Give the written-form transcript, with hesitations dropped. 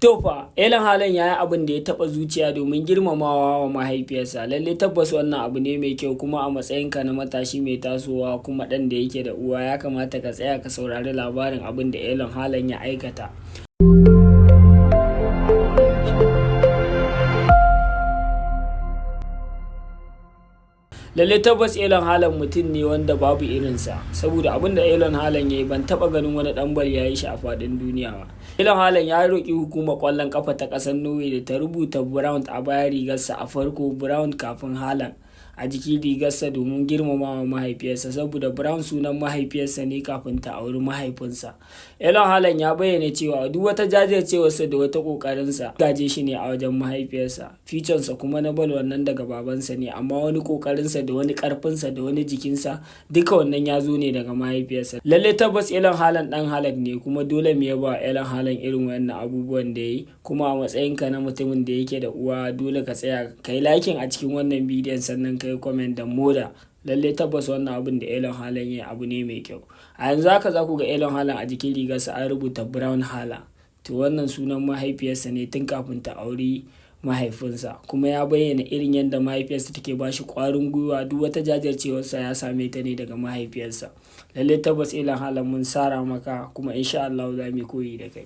To fa, Erling Haaland ya yi abin da ya taɓa zuciya domin girmamawa wa mahaifiyarsa. Lallai tabbas wannan abu ne mai kyau, kuma a matsayinka na matashi mai tasowa kuma ɗan da yake da uwa, ya kamata ka tsaya ka saurari labarin abin da Erling Haaland ya aikata. Lallai tabbas Erling Haaland mutum ne wanda babu irinsa, saboda abin da Erling Haaland ya yi, ban taɓa ganin wani ɗan bal ya yi shi a faɗin duniya ba. Erling Haaland ya roƙi hukumar ƙwallon ƙafa ta ƙasar Norway da ta rubuta Braut a bayan rigarsa a farko, Braut kafin Haaland, a jikin rigarsa domin girmamawa mahaifiyarsa, saboda Braut sunan mahaifiyarsa ne kafin ta auri mahaifinsa. Erling Haaland ya bayyana cewa duk wata jajircewarsa da wata ƙoƙarinsa gaje shi ne a wajen mahaifiyarsa, ficonsa kuma na bal wannan daga babansa ne, amma wani ƙoƙarinsa da wani ƙarfinsa da wani jikinsa, duka wannan ya zo ne daga mahaifiyarsa. Lallai tabbas Erling Haaland ɗan halak ne, kuma dole mu yaba wa Erling Haaland irin wannan abubuwan da ya yi. Kuma a matsayinka na mutumin da yake da uwa, dole ka tsaya ka yi liking a cikin wannan bidiyon, sannan ka yi comment da moda. Lallai tabbas wannan abin da Erling Haaland ya yi abu ne mai kyau. A yanzu haka za ku ga Erling Haaland, a jikin rigarsa an rubuta Braut Haaland. To, wannan sunan mahaifiyarsa ne tun kafin ta auri mahaifinsa, kuma ya bayyana irin yadda mahaifiyarsa take ba shi ƙwarin gwiwa. Duk wata jajircewarsa ya same ta ne daga mahaifiyarsa. Lallai tabbas Erling Haaland, mun sara maka, kuma insha Allah za mu yi koyi da kai.